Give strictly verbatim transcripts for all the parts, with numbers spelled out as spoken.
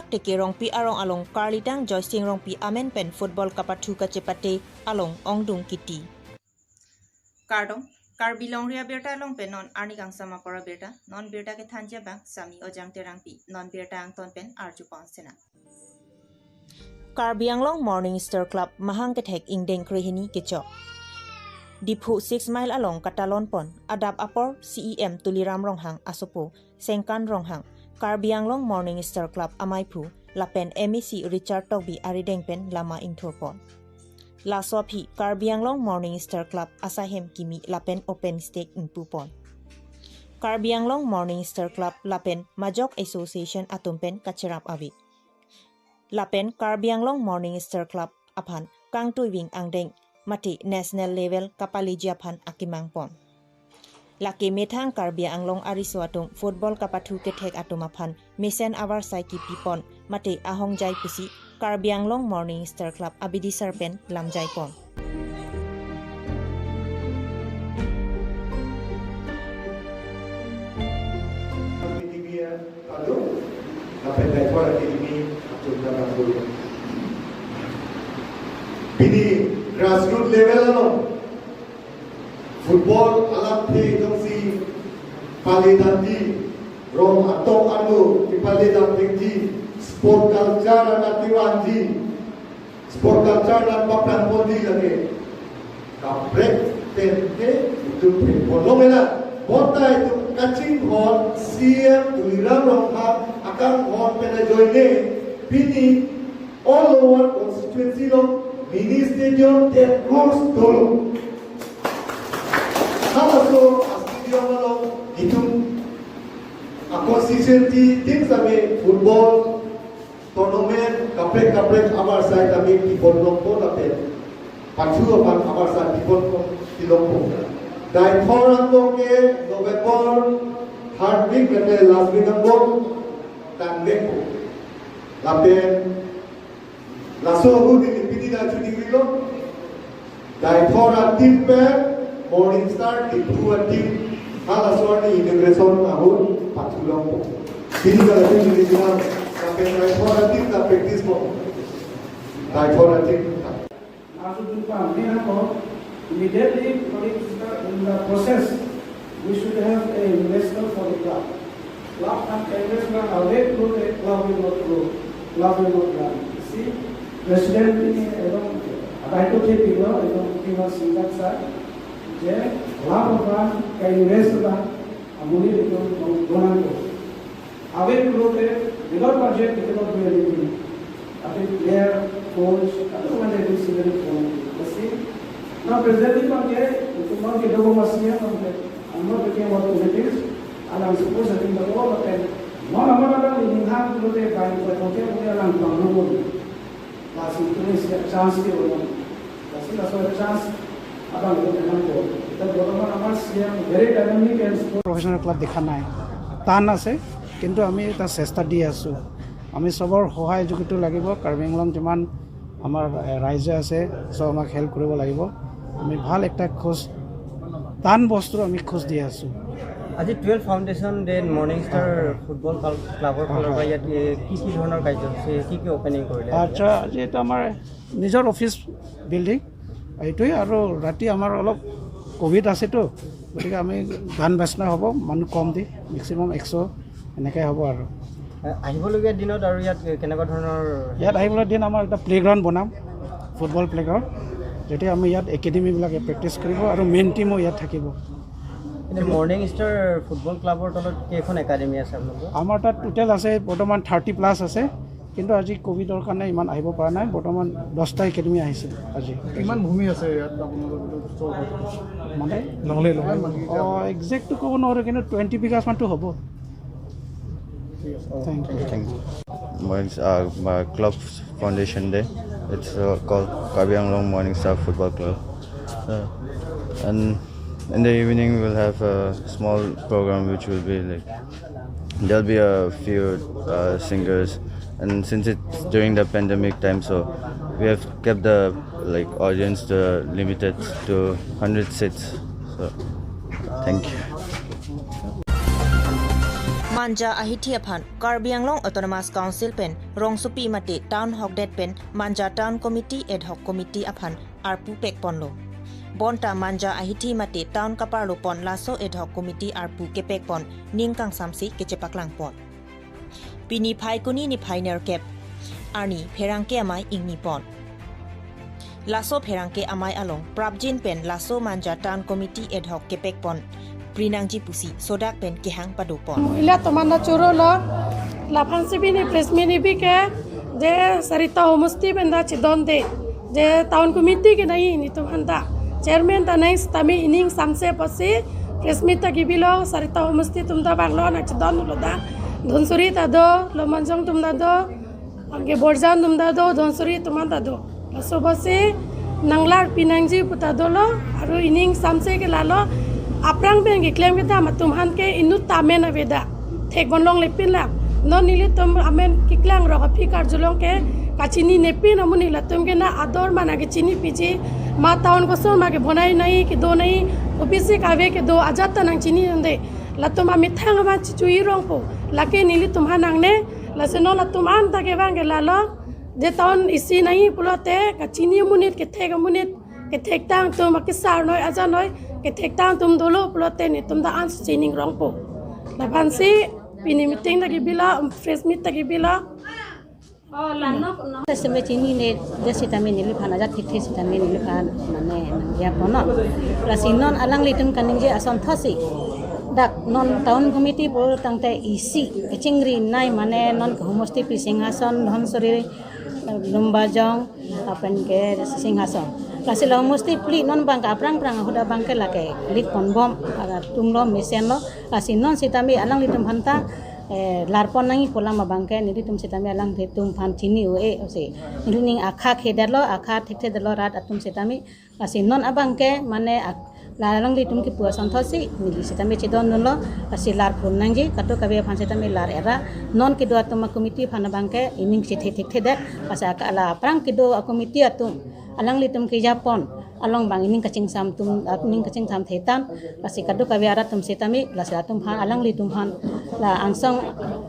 Teke Rongpi arong along Karlidang Joysing Rongpi amen pen football kapathu kachepate along ongdung kiti. Kardom, Karbi Longri Abirta along pen non arni kangsam apor abirta, non birta kethanji abang Sami Ojang Terangpi, non birta angton pen arjupon sena. Karbi Anglong Morning Star Club mahang kethek ingdeng krehini kechok. Diphu six Mile along katalon pon, adap apor C E M Tuliram Ronghang asopo Sengkan Ronghang, Karbi Anglong Morning Star Club amaiphu, lapen M A C Richard Tokbi arideng pen lama ingthurpon. Laso aphi Karbi Anglong Morning Star Club asahem kimi lapen open stake ingpupon. Karbi Anglong Morning Star Club lapen Majok Association atum pen kacherap ave. Lapen Karbi Anglong Morning Star Club aphan kangtuiving angdeng mate national level kapaliji aphan akemang pon. Lake methang Karbi Anglong ariso atum football kapathu kethek atum aphan mesen avarsai kipipon mate ahongjai pusi Karbi Anglong Morning Star Club abidi sar pen lamjai pon. Academy atum, lapen Daithor Academy atum ta nangkuru. Pini grassroots level along football alam the jongsi pale damji, rong atok anu kepale dam thekthe, sport culture anat kevanji, sport culture anat paprang ponji lake kaprek pen ke itum phe ponlong ena. Bonta itum kachinghon C E M Tuliram Ronghang akanghon pen ajoine pini all over constituency along mini stadium ten crores dolo. Halaso a-stadium along itum a-constituency tin same football tournament kaprek kaprek avarsai kami pipon longpo lapen pathu aphan avarsai pipon ko pilongpo. Daithor angbong ke November third week lapen last week angbong tangvekpo. Lapen laso ahut neli pini ta chuti krilo. Daithor a-team pen Morning Star Diphu a-team halaso arni inauguration ahut pathulongpo. Pini ta chuti krilo. Lapen Daithor a-team ta practice po. Daithor a-team ta. Arjudun pam, ne ako, immediately, in the process, we should have a investor for the club. Club aphan invest na ave, club will not grow, club will not run. You see, president ne ekdom adai to the people, ekdom kima singkat sa, je club aphan ka-invest na, amonit ekdom donang ko. Ave club ke without budget, we cannot do anything. Ave player, coach, ave one every single thing. Lasi, now presently abang ke, itum abang ke dogo masih ya, abang ke, I'm not talking about politics. Alang suppose I think the all of them. Non amar alang ini hang club ke, bang ke, okay, okay, alang pang nunggu. Lasi itum isi chance ke ulang. Lasi laso chance abang itum enang ko. Kita bortoman amar C M very dynamic and sport. Professional club দেখা নাই, টান আছে, কিন্তু আমি এটা চেষ্টা দি আছোঁ। আমি চবৰ সহায় যোগটো লাগিব। কাৰ্বি আংলং যিমান আমাৰ, এ, ৰাইজে আছে, চব আমাক হেল্প কৰিব লাগিব। আমি ভাল একটা খোজ, টান বস্তু আমি খোজ দি আছোঁ। আজি twelve foundation day morning star football club, ক্লাবৰ ফালৰ পৰা ইয়াত, এ, কি কি ধৰণৰ কাৰ্যসূচী, কি কি অপেনিং কৰিলে? আচ্ছা, আজি এইটো আমাৰ নিজৰ অফিচ বিল্ডিং, এইটোৱে। আৰু ৰাতি আমাৰ অলপ ক'ভিড আছেতো, গতিকে আমি গান বাজনা হ'ব, মানুহ কম দি, মেক্সিমাম একশ এনেকৈ হ'ব আৰু। এ, আহিবলগীয়া দিনত আৰু ইয়াত কেনেকুৱা ধৰণৰ? ইয়াত আহিবলৈ দিন আমাৰ এটা প্লেগ্ৰাউণ্ড বনাম, ফুটবল প্লেগ্ৰাউণ্ড, যাতে আমি ইয়াত একেডেমীবিলাকে প্ৰেক্টিছ কৰিব আৰু মেইন টিমো ইয়াত থাকিব। এনে মৰ্ণিং ষ্টাৰ ফুটবল ক্লাবৰ তলত কেইখন একাডেমী আছে আপোনালোকৰ? আমাৰ তাত টোটেল আছে বৰ্তমান থাৰ্টি প্লাছ আছে, কিন্তু আজি ক'ভিডৰ কাৰণে ইমান আহিব পৰা নাই। বৰ্তমান দহটা একাডেমী আহিছে আজি। কিমান ভূমি আছে ইয়াত আপোনালোকৰ ষ্ট'ৰ? মানে? লংলেই, লংলেই। কিমান মানে? অ, একজেক্টটো ক'ব নোৱাৰোঁ, কিন্তু টুৱেণ্টি বিঘাছ মানটো হ'ব। ঠিক আছে। Thank you. Thank you. Morning, uh, my club's foundation day. It's, uh, called Karbi Anglong Morning Star Football Club. Uh, and in the evening, we'll have a small program which will be like, there'll be a few, uh, singers, and since it's during the pandemic time, so we have kept the, like, audience to limited to hundred seats. So, thank you. Manja ahithi aphan Karbi Anglong Autonomous Council pen rongsopi mate town hokdet pen Manja Town Committee Ad Hoc Committee aphan arpu pekponlo. Bonta Manja ahithi mate town kaparlo pon laso Ad Hoc Committee arpu kepekpon ning kangsamsi kechepaklangpon. Pini Phaikuni niphai nerkep arni pherangke amei ingnipon. Laso pherangke amei along prapjin pen laso Manja Town Committee Ad Hoc kepekpon prinangji pusi sodak pen kehang padopon. Mehila toman ta chorolo, laphan si pini press meet ni bike, je sarita homosti pen ta chedonde, je town committee ke nai netum aphan ta, chairman ta nai sitame ining samse pusi press meet ta kebilo, sarita homosti atum ta banglo nangchedonlo ta, Dhansiri ta do, Lumbajong atum ta do, anke Borjan atum ta do, Dhansiri atum ta do. Laso pusi nanglar pinangji pu ta dolo, aru ining samse ke lalo, aphrang pen keklem kedam atum aphan ke inut ta amen avedet. Thekbon longlepin lang. Non nelitum amen keklang rok aphi karjulong ke kachinine pin amonit latum ke na ador mana kechini piji, ma town koson ma kebonai nai kedo nai, O B C kave kedo ajat ta nangchinidunde. Latum amethang aban chichui rongpo. Lake nelitum aphan nangne, lasi non latum anta kevang ke lalo, je town isi nai pulote, kachini amonit, kethek amonit, kethektang atum, akesar noi, ajan noi, kethektang atum dolo pulote netum ta an sining rongpo. Laphan si pini meeting ta kebilo, press meet ta kebilo. Seme chinine, je sitame neliphan ajat thekthe sitame neliphan mane nangdiyapono. Lasi non alanglitum kaningje asonthotsi, dak non town committee pu tangte isi kechingri nai, mane non ke homosti pi Singhason, Dhansiri, Lumbajong, lapen ke Singhason. Lasi la homosti phli non abang ke aphrang aphrang ahut abang ke lake lit ponbom, atumlo mesenlo. Lasi non sitame alanglitum aphan ta, eh, larpon nangji pu alam abang ke nelitum sitame alanglitum aphan chini-o-e pusi. Nelining akha khedetlo, akha thekthedetlo rat atum sitame. Lasi non abang ke mane ak-, la alanglitum kipu asonthotsi neli sitame chedondunlo, lasi larpon nangji, kadokave aphan sitame lar era, non kedo atum a-committee aphan abang ke ining chethe thekthedet, lasi ak-, la aphrang kedo a-committee atum, alanglitum kejapon along abang ining kachingsam atum, ining kachingsam thetan, lasi kadokave arat atum sitame, lasi atum aphan, alanglitum aphan, la angsong,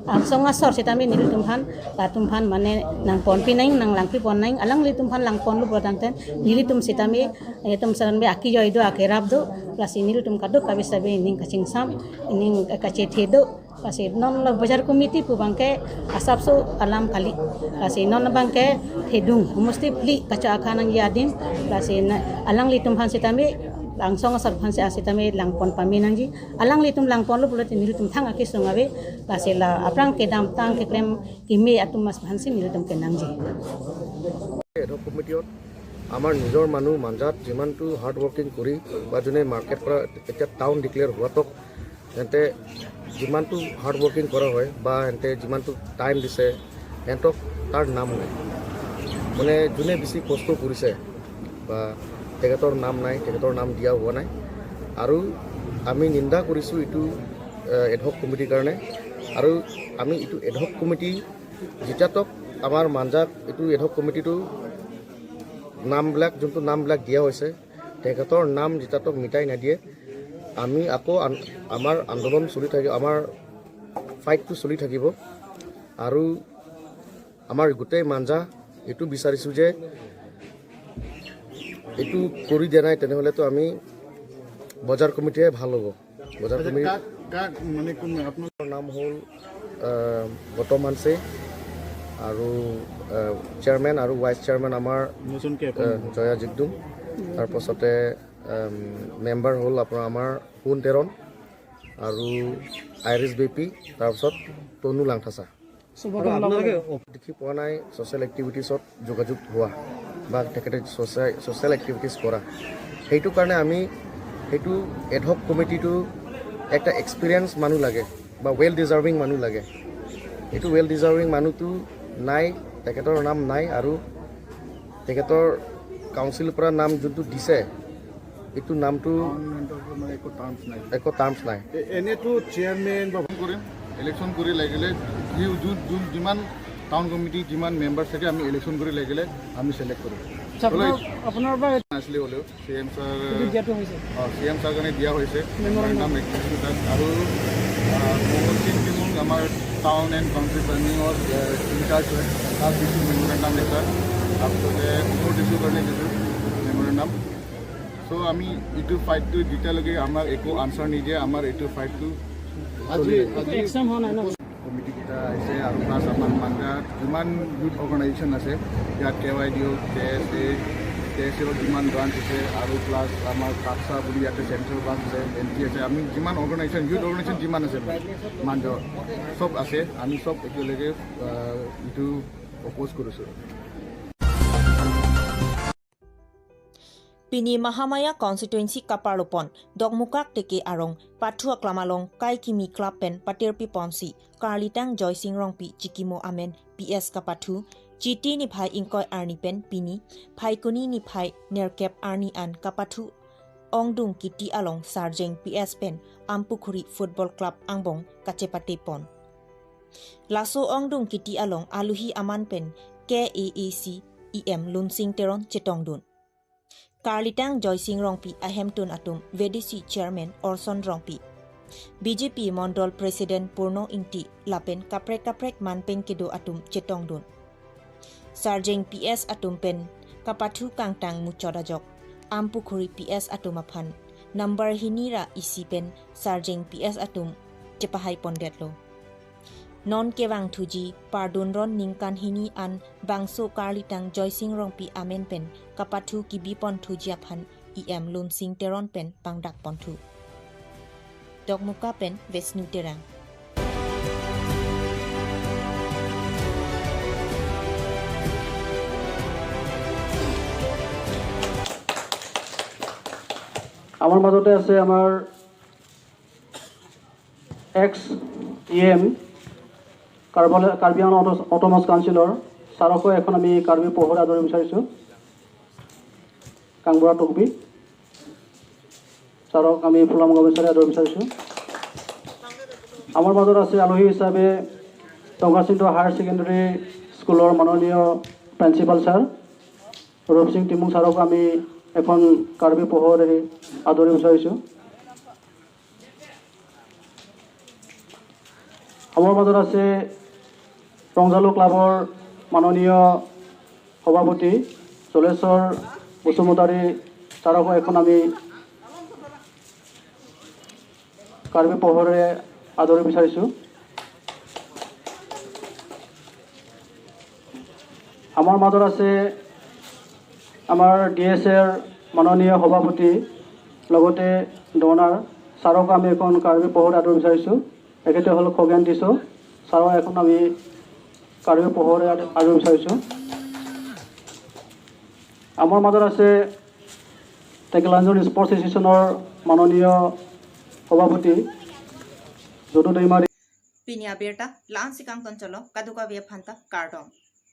angsong asor sitame nelitum aphan, latum aphan mane nangponpi nang, nanglangpipon nang, alanglitum aphan langponlo pu tangte, nelitum sitame, etum sitame akijoi do, akerap do, lasi nelitum kadokave sitame ining kachingsam, ining kachethe do, lasi non la bajar committee pu abang ke asapso alam kali. Lasi non abang ke thedung, homosti phli kacho akha nangji adim, lasi na, alanglitum aphan sitame, angsong asor aphan si sitame langpon pame nangji. Alanglitum langponlo pulote nelitum thang akesung ave, lasi la aphrang kedamtang keklem keme atum mas aphan si nelitum kenangji. Ad hoc committee-ot আমাৰ নিজৰ মানুহ মাঞ্জাত যিমানটো hard working কৰি বা যোনে মাৰ্কেট পৰা এতিয়া টাউন ডিক্লেয়াৰ হোৱাতক তেন্তে যিমানটো হাৰ্ড ৱৰ্কিং কৰা হয় বা এন্তে যিমানটো টাইম দিছে, এন্তক তাৰ নাম নাই। মানে যোনে বেছি কষ্ট কৰিছে বা তেখেতৰ নাম নাই, তেখেতৰ নাম দিয়া হোৱা নাই। আৰু আমি নিন্দা কৰিছোঁ এইটো, এ, এডহক কমিটিৰ কাৰণে। আৰু আমি এইটো এডহক কমিটি যেতিয়াতক আমাৰ মাঞ্জাত এইটো এডহক কমিটিটো নামবিলাক, যোনটো নামবিলাক দিয়া হৈছে, তেখেতৰ নাম যেতিয়াতক মিটাই নিদিয়ে, আমি আকৌ আন-, আমাৰ আন্দোলন চলি থাকিব, আমাৰ ফাইটটো চলি থাকিব। আৰু আমাৰ গোটেই মাঞ্জা এইটো বিচাৰিছোঁ যে এইটো কৰি দিয়া নাই, তেনেহ'লেতো আমি বজাৰ কমিটিয়ে ভাল হ'ব। বজাৰ আচ্ছা, কমিটি কাক, কাক, মানে কোন আপোনাৰ নাম হ'ল, আহ, গৌতম হানছে আৰু, আহ, চেয়াৰমেন আৰু ভাইচ চেয়াৰমেন আমাৰ, নতুনকে আহ, এপইণ্ট। জয়া জিগদুম। তাৰপাছতে, আম, মেম্বাৰ হ'ল আপোনাৰ আমাৰ সোণ তেৰণ আৰু আইৰিছ বেপী, তাৰপাছত তনু লাংথাচা। চবকে আৰু ওলাব আপোনালোকে লাগে। দেখি পোৱা নাই ছ'চিয়েল এক্টিভিটিছত যোগাযোগ হোৱা বা তেখেতে ছ'চিয়েল, ছ'চিয়েল এক্টিভিটিছ কৰা। সেইটো কাৰণে আমি সেইটো এডহক কমিটিটো একটা এক্সপিৰিয়েঞ্চ মানুহ লাগে বা ৱেল ডিজাৰ্ভিং মানুহ লাগে। এইটো ৱেল ডিজাৰ্ভিং মানুহটো নাই, তেখেতৰ নাম নাই আৰু তেখেতৰ কাউন্সিলৰ পৰা নাম যোনটো দিছে, এইটো নামটো গভৰ্ণমেণ্টৰ মানে একো টাৰ্মছ নাই। একো টাৰ্মছ নাই। এ-, এনেতো চেয়াৰমেন বা কৰিম, ইলেকশ্যন কৰি লাগিলে যি-, যোন, যোন, যিমান টাউন কমিটি, যিমান মেম্বাৰ থাকে, আমি ইলেকশ্যন কৰি লাগিলে আমি ছিলেক্ট কৰিম। আচ্ছা, আপোনাৰ, বোলে আপোনাৰ পৰা নাছিলে হ'লেও চি এম ছাৰ, কিন্তু দিয়াটো হৈছে। অ, চি এম ছাৰ কাৰণে দিয়া হৈছে। মেমৰেণ্ডাম। মেমৰেণ্ডাম এক্টিভিটি তাত আৰু, আ, মহৰ সিং টিমো আমাৰ টাউন এণ্ড কাউন্ট্ৰি প্লেনিঙৰ ইনচাৰ্জ হয়, তাক দিছোঁ মেমৰেণ্ডাম লেটাৰ। তাৰপিছতে মোৰ দিছোঁ কাৰণে দিছোঁ মেমৰেণ্ডাম। চ' আমি এইটো ফাইটটো যেতিয়ালৈকে আমাক একো আনচাৰ নিদিয়ে, আমাৰ এইটো ফাইটটো আজি চলি থাকিব। আজি একচন হোৱা নাই ন? কমিটিকেইটা আহিছে আৰু প্লাছ আমাৰ মাংগাত যিমান ইউথ অৰ্গেনাইজেশ্যন আছে, ইয়াত কে ৱাই ডি অ', কে এছ এ, কে এছ এ যিমান ব্ৰাঞ্চ আছে আৰু প্লাছ আমাৰ কাকচা বুলি ইয়াতে চেণ্ট্ৰেল ব্ৰাঞ্চ আছে, এন টি আছে, আমি যিমান অৰ্গেনাইজেশ্যন, ইউথ অৰ্গেনাইজেশ্যন যিমান আছে মাংগাত, চব আছে, আমি চব একেলগে আহ, এইটো অপ'জ কৰিছোঁ। Pini Mahamaya constituency kaparlopon, Dokmoka Teke arong, Pathu aklam along, Kai Kimi Club pen patirpi ponsi, Karlitang Joysing Rongpi chikimo amen P S kapathu, Chiti niphai ingkoi arni pen pini, Phaikuni niphai nerkep arni an kapathu, Ongdung Kiti along Sarjeng P S pen Ampukhuri Football Club angbong kachepate pon. Laso Ongdung Kiti along aluhi aman pen K A A C E M Lunsing Teron chetongdun. Karlitang Joysing Rongpi ahemtun atum V D C Chairman Orson Rongpi, B J P Mondol President Purno Ingti lapen kaprek kaprek man pen kedo atum chetongdun. Sarjeng P S atum pen kapathu kangtang muchot ajok, Ampukhuri P S atum aphan number hini ra isi pen Sarjeng P S atum chepahai pondetlo. Non kevang thuji pardun ron ningkan hini an bangso Karlitang Joysing Rongpi amen pen kapathu kibi pon thuji aphan E M Lunsing Teron pen pangdak ponthu. Dokmoka pen Vesnu Terang. আমাৰ মাজতে আছে আমাৰ x E M Karbi আংলং অট-, অট'নমাছ কাউন্সিলৰ ছাৰকো এখন আমি কাৰ্বি পহৰে আদৰিব বিচাৰিছোঁ। কাংবুঢ়া টকবি ছাৰক আমি ফুলাম গবেচাৰে আদৰিব বিচাৰিছোঁ। আমাৰ মাজত আছে আলহী হিচাপে টংকাসিন্ধু হায়াৰ ছেকেণ্ডেৰী স্কুলৰ মাননীয় প্ৰিন্সিপাল ছাৰ ৰূপসিং টিমুং ছাৰক আমি এখন কাৰ্বি পহৰে আদৰিব বিচাৰিছোঁ। আমাৰ মাজত আছে ৰংজালু ক্লাবৰ মাননীয় সভাপতি জলেশ্বৰ বসুমতাৰী ছাৰকো এখন আমি কাৰ্বি পহৰে আদৰিব বিচাৰিছোঁ। আমাৰ মাজত আছে আমাৰ ডি এছ এৰ মাননীয় সভাপতি লগতে ডনাৰ ছাৰকো আমি এখন কাৰ্বি পহৰে আদৰিব বিচাৰিছোঁ। তেখেতে হ'ল খগেন টিছ। ছাৰক এখন আমি কাৰ্বি পহৰে আদ-, আদৰিব বিচাৰিছোঁ। আমাৰ মাজত আছে টেকেলাঞ্জন স্পৰ্টছ এছ'চিয়েশ্যনৰ মাননীয় সভাপতি যদু Daimari. Pini abirta la-ansi kangtonchotlo, kadokave aphanta kardom.